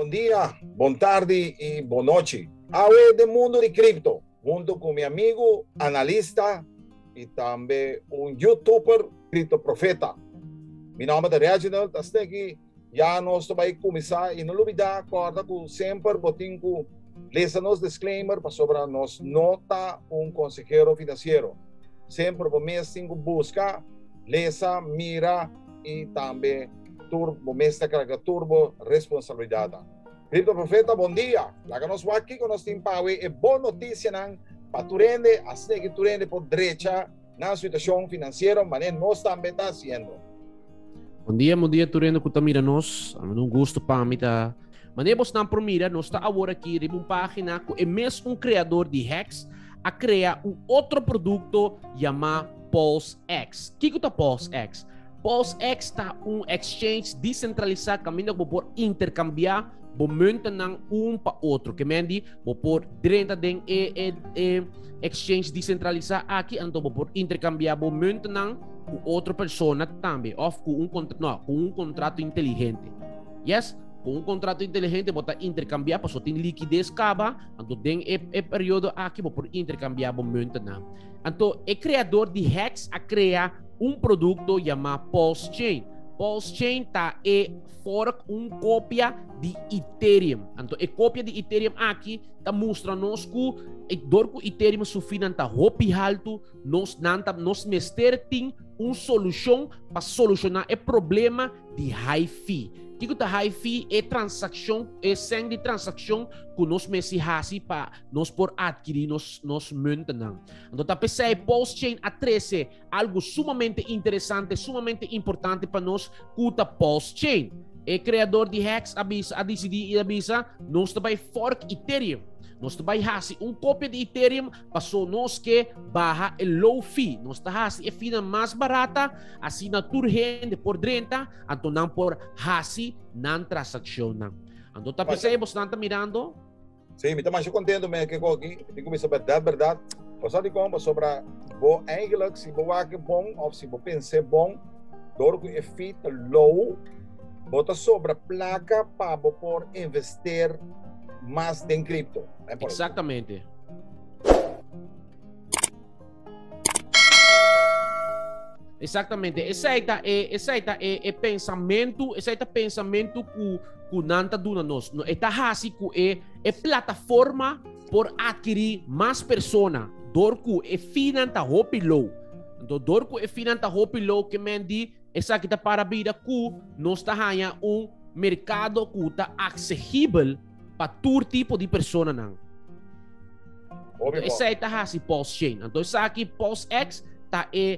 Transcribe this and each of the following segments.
Bon dia, bon tardi i bon nochi. Awe den mundo di cripto, hunto ku mi amigo, analista i tambe un youtuber Cripto Profeta. Mi nomber ta Reginald Asteki. Ya nos ta bai kuminsá i no lubidá kòrda ku semper bo tin ku lesa nos disclaimer pasobra nos no ta un konsehero finansiero. Semper bo mes tin ku buska, lesa, mira i tambe tur bo mes ta karga tur bo responsabilidatnan. Cripto Profeta bon dia! Laga nos wak kiko nos tin pa awe e bon notisianan pa tur hende asina ki tur hende por drecha nan situashon finansiero manera nos tambe ta hasiendo. Bon dia, bon dia tur hende ku ta mira nos. A un gusto pa mi ta. Manera bosnan por mira, nos ta awor aki riba un página ku e mes un kreador di Hex a krea un otro produkto yamá Pulse X. Kiko ta Pulse X? Pulse X ta un exchange desentralisá kaminda ku bo por interkambiá bo muntanan un pa otro. Ke men di bo por drenta den e, e, e exchange desentralisá aki, anto bo por interkambiá bo muntanan ku otro persona tambe òf ku un no, ku un kontrato inteligente. Yes, ku un kontrato inteligente bo ta interkambiá pasobra tin likides kaba, anto den e, e periodo aki bo por interkambiá bo muntanan. Anto e kreador di Hex a krea un produkto yamá Pulse Chain. Pulse Chain ta e fork, un kopia di Ethereum. Anto e kopia di Ethereum aki ta mustra nos ku dor ku Ethereum su finan ta hopi haltu, nos nan ta nos mester tin un solushon pa solushoná e problema di high fee. Kiko ta high fee? E transakshon, e sèn di transakshon ku nos mester hasi pa nos por adquirí nos nos muntanan. Anto ta p'esei Pulse Chain a trese algu sumamente interesante, sumamente importante pa nos ku ta Pulse Chain. E kreador di Hex a bisa, a disidí i a bisa, nos ta bai fork Ethereum. Nos ta bai hasi un kopia di Ethereum paso nos ke baha e low fee. Nos ta hasi e feenan mas barata, asina tur hende por drenta, anto nan por hasi nan transakshonnan. Anto ta p'esei bosnan ta mirando. Sí, mi ta masha contento met ke koki. Mi tin ku bisa berdad, berdad. Bo sa dikon? Pasobra bo eigenlijk, si bo wak bon of si bo pens'é bon, dor ku e fee ta low, bo ta sobra plaka pa bo por investeer mas den crypto. Exactamente. Exactamente. Esei ta e, esei ta e, e pensamentu, esei ta pensamentu ku ku nan ta duna nos. No, e ta hasi ku e e plataforma por adquirí mas persona dor ku e finan ta hopi low. Anto dor ku e finan ta hopi low ke men di esaki ta para bida ku nos ta haña un merkado ku ta aksegibel pa tur tipo di personanan. Hopi bon. Esei ta hasi Pulse Chain. Anto esaki Pulse X ta e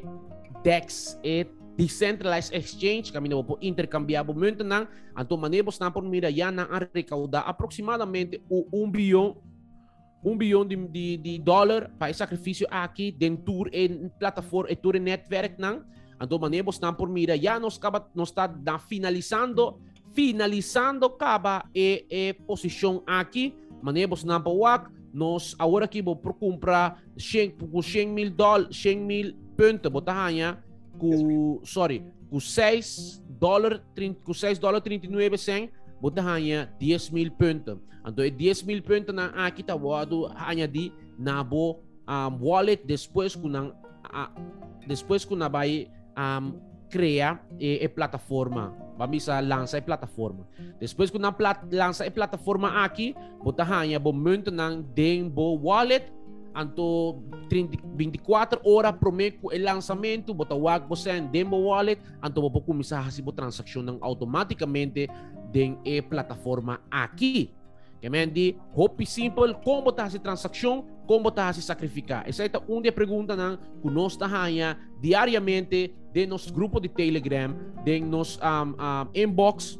DEX, e Decentralized Exchange, kaminda bo por interkambiá bo muntanan. Anto manera bosnan por mira ya nan a rekaudá aproksimadamente un biyon un biyon di, di, di dòler pa e sakrifisio aki den tur e plataforma, e tur e netwerknan. Anto manera bosnan por mira ya nos kaba nos ta na finalisando Finalisando kaba e e posishon aki, manera bosnan por wak, nos awor aki bo por kumpra shen ku 100 mil dòl, 100 mil punto bo ta haña ku sorry, ku 6 dòler ku 6 dòler 39 sèn bo ta haña 10 mil punto. Anto e 10 mil puntonan aki ta wòrdu añadí na bo um, wallet despues ku nan a, despues ku nan bai um, krea e, e plataforma. Ba bisa lansa e plataforma. Despues ku nan plat, lansa e plataforma aki, bo ta haña bo muntonan den bo wallet. Anto 30, 24 ora promé ku e lansamento, bo ta wak bo sen den bo wallet, anto bo por kuminsá hasi bo transakshonnan automátikamente den e plataforma aki. Ke men di, hopi simpel, kon bo ta hasi transakshon, kon bo ta hasi sakrifiká? Esei ta un di e preguntanan ku nos ta haña diariamente den nos grupo di Telegram, den nos um, um, inbox.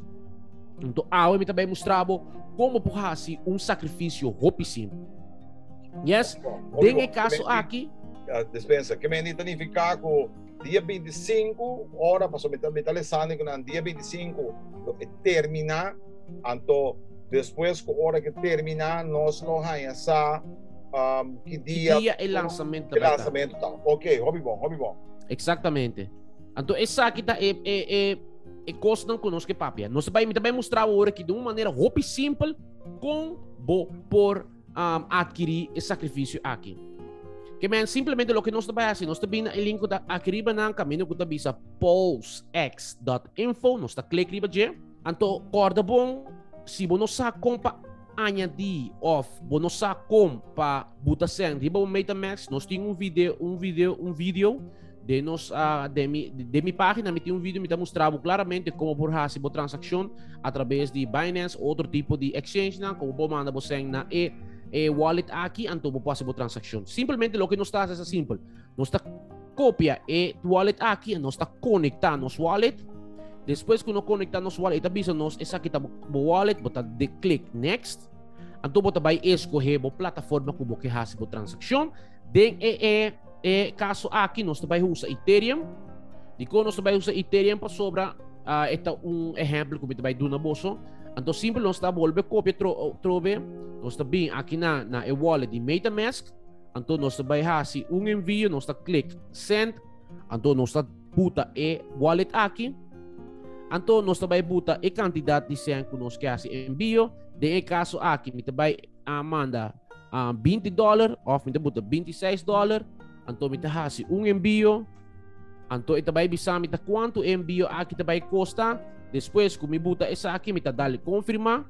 Anto awe mi ta bai mustra bo kon bo por hasi un sakrifisio hopi simpel. Yes, den e kaso aki. Dispensa, ke men di ta nifiká ku dia 25 ora, paso mi ta, mi ta lesando ku nan dia 25 lo e terminá. Anto despues ku ora ke terminá nos lo haña sa um, ki dia, ki dia e lansamento e lansamento ta. Ok, hopi bon, hopi bon. Exactamente. Anto esaki ta e, e, e, e kosnan ku nos ke papia. Nos ta bai, mi ta bai mustra bo awor aki di un manera hopi simpel kon bo por um, adquirí e sakrifisio aki. Ke men simplemente loke nos ta bai hasi, nos ta bin na e link ku ta aki riba nan kaminda ku ta bisa pulsex.info, nos ta klik riba dje. Anto kòrda bon, si bo no sa kon pa añadí òf bo no sa kon pa buta sèn riba bo MetaMask, nos tin un video, un video, un video den nos uh, den mi, den mi página mi tin un video mi ta mustra bo claramente como por hasi bo transacción a través di Binance otro tipo di exchange nan como bo manda bo sèn na e e wallet aki anto bo por hasi bo transacción. Simplemente loke nos ta hasi es simpel. Nos ta copia e wallet aki en nos ta conecta nos wallet. Despues ku nos conecta nos wallet, e ta bisa nos esaki ta bo wallet, bo ta de click next. Anto bo ta bai escoge bo plataforma ku bo ke hasi bo transacción. Den e e e caso aki nos ta bai usa Ethereum. Dikon nos ta bai usa Ethereum? Pasobra uh, e ta un ehempel ku mi ta bai duna boso. Anto simpel nos ta bolbe copia tro, trobe. Nos ta bin aki na na e wallet di MetaMask. Anto nos ta bai hasi un envio, nos ta klik send, anto nos ta buta e wallet aki. Anto nos ta bai buta e kantidat di send ku nos ke hasi envio. Den e kaso aki mi ta bai a manda uh, 20 dollar of mi ta buta 26 dollar. Anto mi ta hasi un envio. Anto e ta bai bisa mi ta kuantu e envio aki ta bai kosta. Despues ku mi buta esaki mi ta dale konfirma.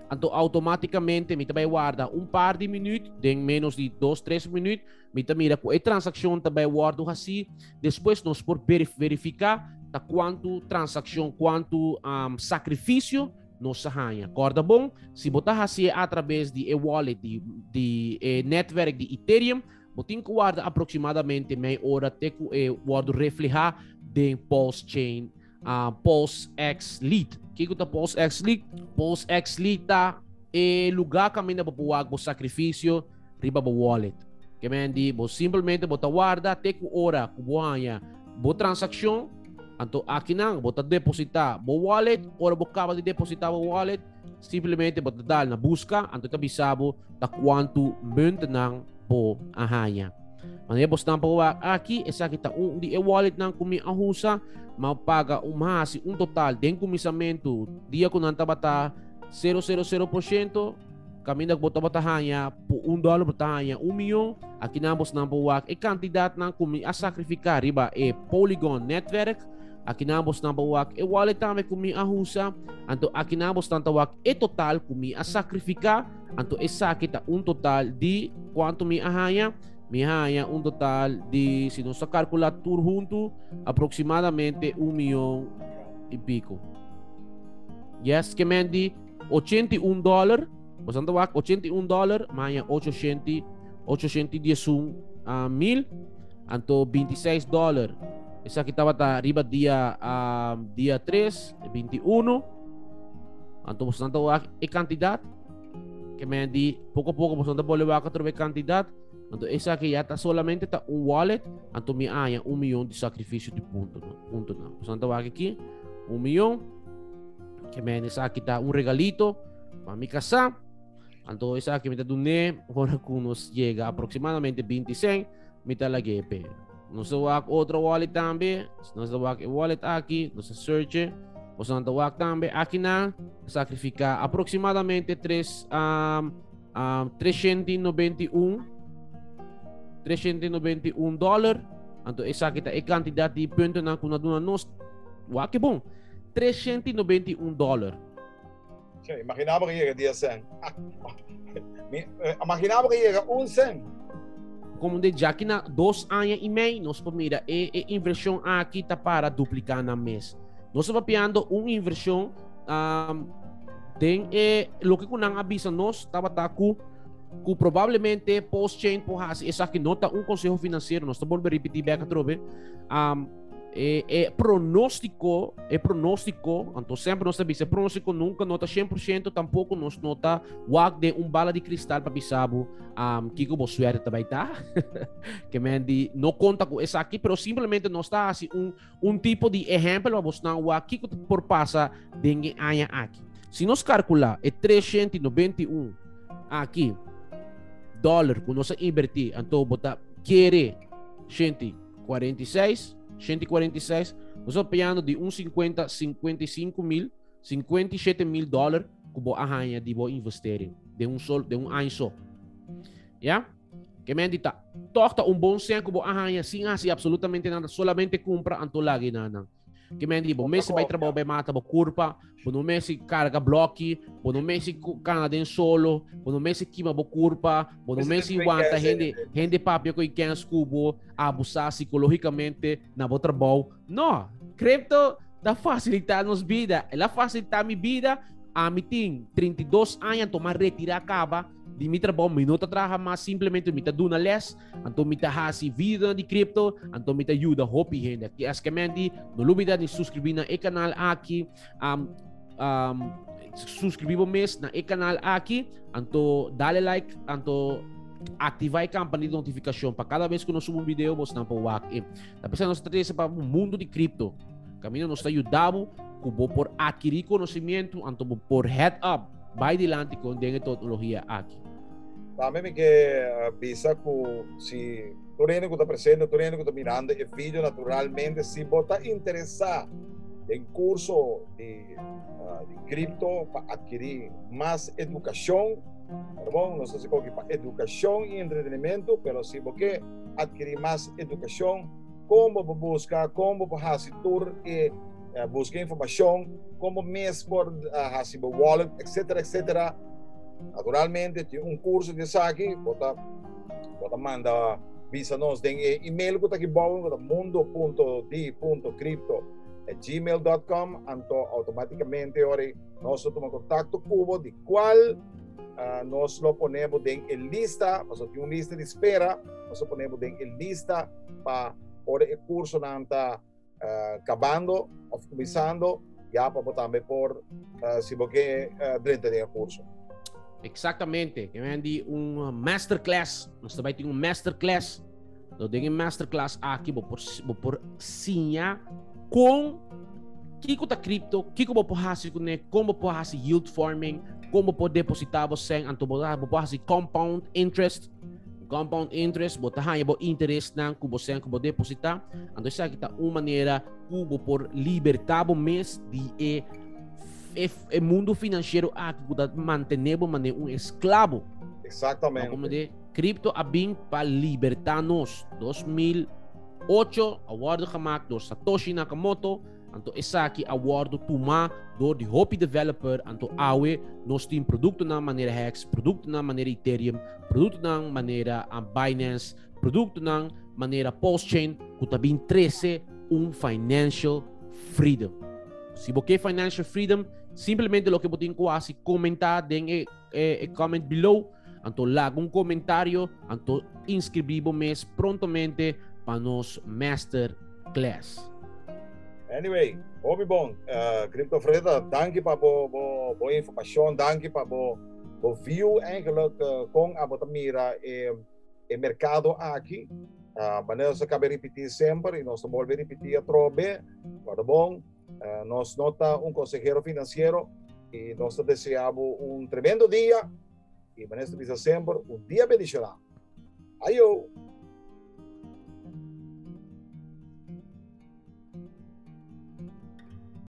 Anto automáticamente mi ta bai warda un par di minuut, den menos di 2, 3 minuut, mi ta mira ku e transakshon ta bai wòrdu hasí. Despues nos por verifiká ta kuantu transakshon, kuantu um, sakrifisio nos a haña. Kòrda bon, si bo ta hasié a traves di e wallet di, di e netwerk di Ethereum, bo tin ku warda aproksimadamente mei ora te ku e wòrdu reflehá den Pulse Chain uh, Pulse X Lite. Kiko ta Pulse X Lite? Pulse X Lite ta e lugar caminda bo por wak bo sacrificio riba bo wallet. Que men di bo simplemente bo ta guarda te ku ora ku bo haña bo transacción, anto aki nan bo ta deposita bo wallet, ora bo kaba di deposita bo wallet, simplemente bo ta dal na busca, anto ta bisa bo ta kuantu muntennan bo a haña. Manera bo stampa wak aki, esaki ta un di e walletnan ku mi a usa, ma paga un hasi un total den kuminsamentu dia ku nan tabata 0,00%, kaminda ku bo tabata haña por un dòler bo ta haña un mion, aki nan bo stampa wak e kantidatnan ku mi a sakrifiká riba e Polygon netwerk, aki nan bo stampa wak e wallet tambe ku mi a usa, anto aki nan bo stampa wak e total ku mi a sakrifiká. Anto esaki ta un total di kuantu mi a haña? Mi a haña un total di, si nos ta kalkulá tur huntu, aproksimadamente un mion i piko. Yes, ke men di 81 dòler, boso ta wak 81 dòler, mi haña 800, 811 uh, mil, anto 26 dòler. Esaki tabata riba dia, uh, dia 3, 21. Anto boso ta wak e kantidat. Ke men di poko poko boso ta bole wak otro kantidat. Anto esaki ya ta solamente ta un wallet. Anto mi haña un mion di sakrifisio di punto no. Punto no. Boso ta wak aki un mion. Ke men esaki ta un regalito pa mi kasá. Anto esaki mi ta dune ora ku nos yega aproximadamente 20 cent mi ta lag'é pe. Nos ta wak otro wallet tambe. Nos ta wak e wallet aki, nos ta search. Nos ta wak tambe aki na sacrifica aproximadamente 3 um, um, 391 391 dollar. Anto esaki ta e cantidad di puntonan ku na duna nos. Wak ke bon. 391 dollar. Sí, imaginaba que llega 10 cent. Imaginaba que llega 1 cent. Como de ya que na dos años y medio nos por mira e, e inversión aquí ta para duplicar na mes. Nos está papiando una inversión um, den e lo que kunan avisa nos tabata ku ku probablemente post-chain por hasi esaki no ta un consejo financiero, nos ta volver repetir back atrobe. Um, E, e pronóstiko, e pronóstiko, anto semper nos ta bisa, e pronóstiko nunca no ta 100%, tampoco nos no ta wak den un bala di cristal pa bisa bo um, kiko bo suerte ta bai ta. Ke men di no konta ku esaki, pero simplemente nos ta hasi un, un tipo di ehempel pa bosnan wak kiko por pasa den e aña aki. Si nos kalkula e 391 aki dollar ku nos a invertí, anto bo ta kere 146. 146, nos ta papiando di un 50, 55 mil, 57 mil dollar ku bo a haña di bo investering den un sol, den un aña so. Ya? Ke men di ta, toch ta un bon sen ku bo a haña sin hasi absolutamente nada, solamente kumpra anto lagi nanan. Ke men di, bo mester bai trabou bai mata bo kurpa, bo no mester karga bloki, bo no mester kana den solo, bo no mester kima bo kurpa, bo no mester wanta hende, hende papia ku kens ku bo, abusá psikologikamente na bo trabou. No, crypto ta fasilitá nos bida. El a fasilitá mi bida. Ami tin 32 aña, anto m'a retirá kaba di mi trabou. Mi no ta traha mas, simplemente mi ta duna les. Anto mi ta hasi videonan di crypto, anto mi ta yuda hopi hende. Aki eskemendi, no lubida di suscribi na e kanal aki. Um, um, suscribi bo mes na e kanal aki, anto dale like, anto activa e campanita di notificacion pa cada vez ku nos subi un video bos nan por wak e. Ta pesa nos ta trese pa un mundo di crypto. Camino nos ta yudabo ku bo por adquirir conocimiento, anto bo por head up, bai dilanti con den e tecnologia aki. Tambe mi ke bisa ku si tur hende ku ta presente, tur hende ku ta mirando e video, naturalmente si bo ta interesá den kurso di di kripto pa adkirí mas edukashon, perdon, nos ta hasi koki pa edukashon i entretenimentu, pero si bo ke adkirí mas edukashon, kon bo por buska, kon bo por hasi tur e buska informashon, kon bo mes por hasi bo wallet, etcetera, etcetera. Naturalmente, tin un curso di esaki, bo ta, bo ta manda bisa nos den e email ku ta aki bou, ku ta mundo.di.crypto@gmail.com, anto automáticamente ora nos lo tuma contacto ku bo, di cual nos lo pone bo den e lista, pasobra tin un lista di spera, nos lo pone bo den e lista pa ora e cursonan ta kabando of kuminsando, ya pa bo tambe por, si bo ke, drenta den e kurso. Exactamente. Ke men di un masterclass. Nos ta bai tin un masterclass. No den e masterclass aki bo por bo por siña kon kiko ta crypto, kiko bo por hasi kuné, kon bo por hasi yield farming, kon bo por depositá bo sèn, anto bo bo por hasi compound interest. Compound interest, bo ta haña bo interesnan ku bo sèn ku bo depositá. Anto esaki ta un manera ku bo por libertá bo mes di e, e, e mundo financiero aki ku ta mantené bo manera un esklabo. Exactamente. Como de crypto a bin pa libertá nos. 2008 a wòrdu gemaakt door Satoshi Nakamoto. Anto esaki a wòrdu tumá dor di hopi developer, anto awe nos tin produktonan manera Hex, produktonan manera Ethereum, produktonan manera Binance, produktonan manera Pulsechain ku ta bin trese un financial freedom. Si bo ke financial freedom, simplemente loke bo tin ku hasi komentá den e e comment below, anto laga un komentario, anto inskribí bo mes prontamente pa nos master class. Anyway, hopi bon. Crypto Freda, danki pa bo bo bo informacion, danki pa bo bo view eigenlijk uh, con abo ta mira e e mercado aki. Manera nos a cabe repeti semper y nos ta bolbe repeti atrobe, guarda bon, nos no ta un consehero financiero y nos ta desea bo un tremendo dia y manera nos ta bisa semper, un dia bendiciona. Ayo!